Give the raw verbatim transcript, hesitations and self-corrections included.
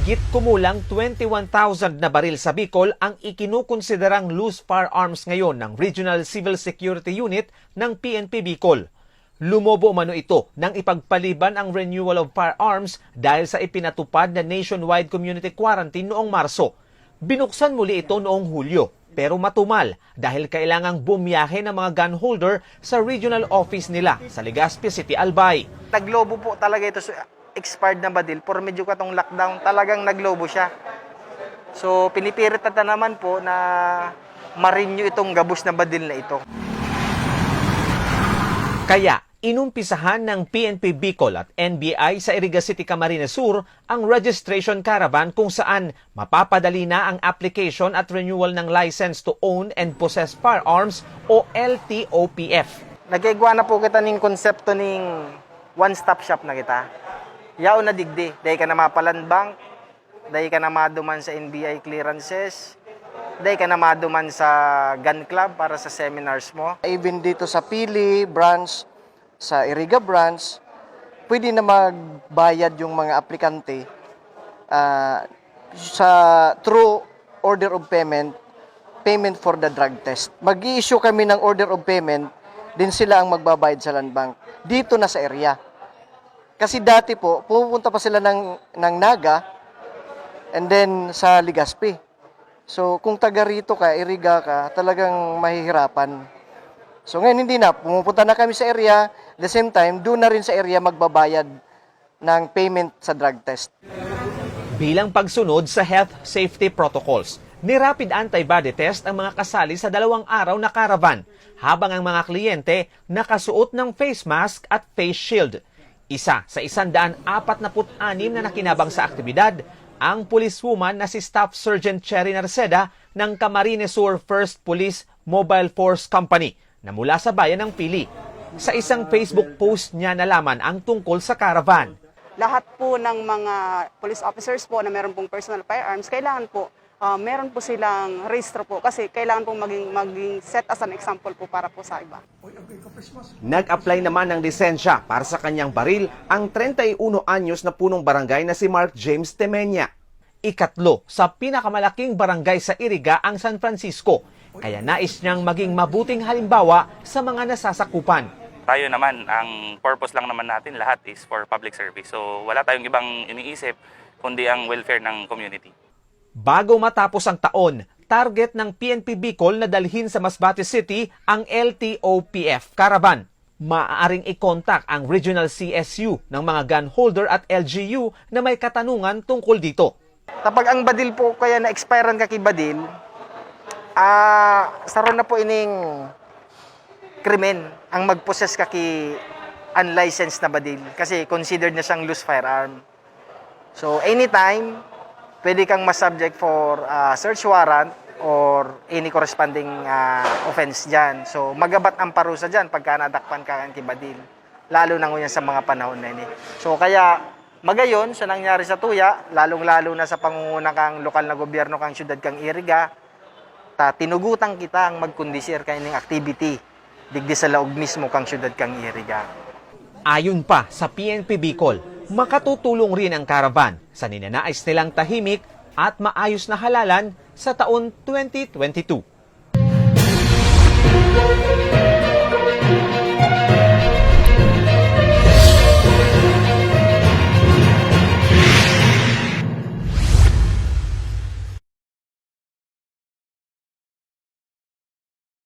Mahigit kumulang twenty-one thousand na baril sa Bicol ang ikinukonsiderang loose firearms ngayon ng Regional Civil Security Unit ng P N P Bicol. Lumobo umano ito nang ipagpaliban ang renewal of firearms dahil sa ipinatupad na nationwide community quarantine noong Marso. Binuksan muli ito noong Hulyo, pero matumal dahil kailangang bumiyahe ng mga gun holder sa regional office nila sa Legazpi City, Albay. Naglobo po talaga ito sa expired na badil, por medyo katong lockdown, talagang naglobo siya. So, pinipirit na naman po na ma-renew itong gabos na badil na ito. Kaya, inumpisahan ng P N P Bicol at N B I sa Iriga City, Camarines Sur ang registration caravan kung saan mapapadali na ang application at renewal ng License to Own and Possess Firearms o L T O P F. Nagkaigwa na po kita ning konsepto ning one-stop shop na kita. Yaon na digdi, dai ka na mapa-land bank, dai ka na maduman sa N B I clearances, dai ka na maduman sa gun club para sa seminars mo. Even dito sa Pili branch, sa Iriga branch, pwede na magbayad yung mga aplikante, ah, sa through order of payment, payment for the drug test. Mag-i-issue kami ng order of payment, din sila ang magbabayad sa land bank. Dito na sa area. Kasi dati po, pumupunta pa sila ng, ng Naga and then sa Legazpi. So, kung taga rito ka, Iriga ka, talagang mahihirapan. So, ngayon hindi na. Pumupunta na kami sa area, the same time, doon na rin sa area magbabayad ng payment sa drug test. Bilang pagsunod sa health safety protocols, ni-rapid antibody test ang mga kasali sa dalawang araw na caravan, habang ang mga kliyente nakasuot ng face mask at face shield. Isa sa isang daan apat na put anim na nakinabang sa aktibidad, ang policewoman na si Staff Sergeant Cherry Narceda ng Camarines Sur First Police Mobile Force Company na mula sa bayan ng Pili. Sa isang Facebook post niya nalaman ang tungkol sa caravan. Lahat po ng mga police officers po na meron pong personal firearms, kailangan po, ah, meron po silang rehistro po kasi kailangan pong maging, maging set as an example po para po sa iba. Nag-apply naman ng lisensya para sa kanyang baril ang treinta y uno anyos na punong barangay na si Mark James Temenia. Ikatlo sa pinakamalaking barangay sa Iriga ang San Francisco, kaya nais niyang maging mabuting halimbawa sa mga nasasakupan. Tayo naman, ang purpose lang naman natin lahat is for public service. So, wala tayong ibang iniisip kundi ang welfare ng community. Bago matapos ang taon, target ng P N P Bicol na dalhin sa Masbate City ang L T O P F caravan. Maaaring i-contact ang Regional C S U ng mga gun holder at L G U na may katanungan tungkol dito. Kapag ang badil po kaya na-expirean ka ki badil, ah, saro na po ining krimen ang mag-possess ka ki unlicensed na badil kasi considered na siyang loose firearm. So, anytime, pwede kang ma-subject for, ah, search warrant or any corresponding, ah, offense dyan. So, magabat ang parusa dyan pagka nadakpan ka kan ki badil. Lalo na ngunyan sa mga panahon na ini. So, kaya magayon sa nangyari sa tuya, lalong-lalo na sa pangunguna kang lokal na gobyerno kang siyudad kang Iriga, ta tinugutan kita ang magkondisir kaining activity digdi sa laog mismo kang siyudad kang Iriga. Ayon pa sa P N P Bicol, makatutulong rin ang caravan sa ninanais nilang tahimik at maayos na halalan sa taon twenty twenty-two.